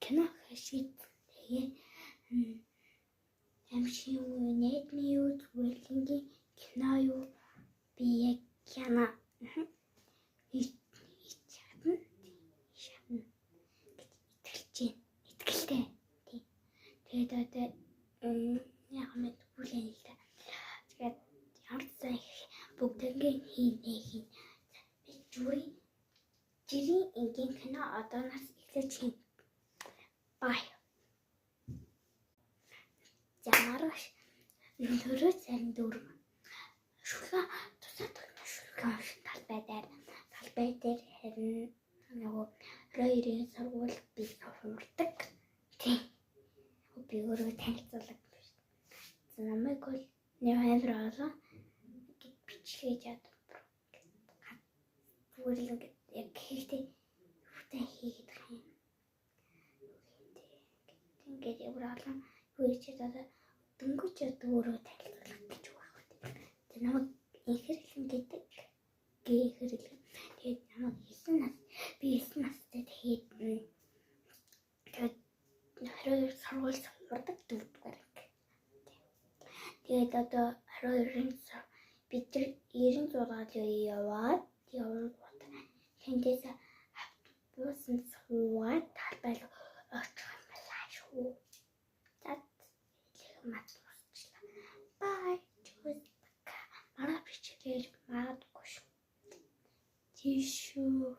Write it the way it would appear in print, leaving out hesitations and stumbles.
Кино хийх. Тэгээ аимшиг юу, найдмын юу, зүгээр кино юу би яг кино хийж чадна. Чадна гэж итгэлж байна. Итгэлтэй. Тийм. Тэгээд одоо яг мэдгүй л юм л да. Тэгээд ямар ч сан бүгднийг хийнэ хийн. Би зүрийн жирийн энгийн кино одооноос эхлэж хийн. Bye. За, маргааш 4 сарын 4 шүлгэн тусаа тогтно шүлгэн талбай дээр харин нөгөө 22-ийн сургууль би сурдаг. Тийм. Би өөрөө танилцуулга биш. За, намайг бол нэг амар олон ингэж бичлэг яадаг. Зүгээр л ингээд яг хийхдээ юутай хийгээд байгаа юм. Ингээд ямар олон юу хийчихэд одоо дөнгөж одоо өөрөө танилцуулах гэж байх үү. Тэгээ намайг Инхэрлэн гэдэг. Гэ Инхэрлэн. Тэгээд намайг 9 нас, би 9 настай, тэгээд тэгээд 22 сургууль сурдаг, дөрөвдүгээр анги. Тэгээд одоо 22-ын бид нар 96 яваад явангууд тэндээс автобусанд суугаад талбай руу очих юм байна шүү. За, хэлэх мат дуусчлаа. Bye. Чүс пока. Маргааш бичлэгээр магадгүй шүү. Тийш шүү.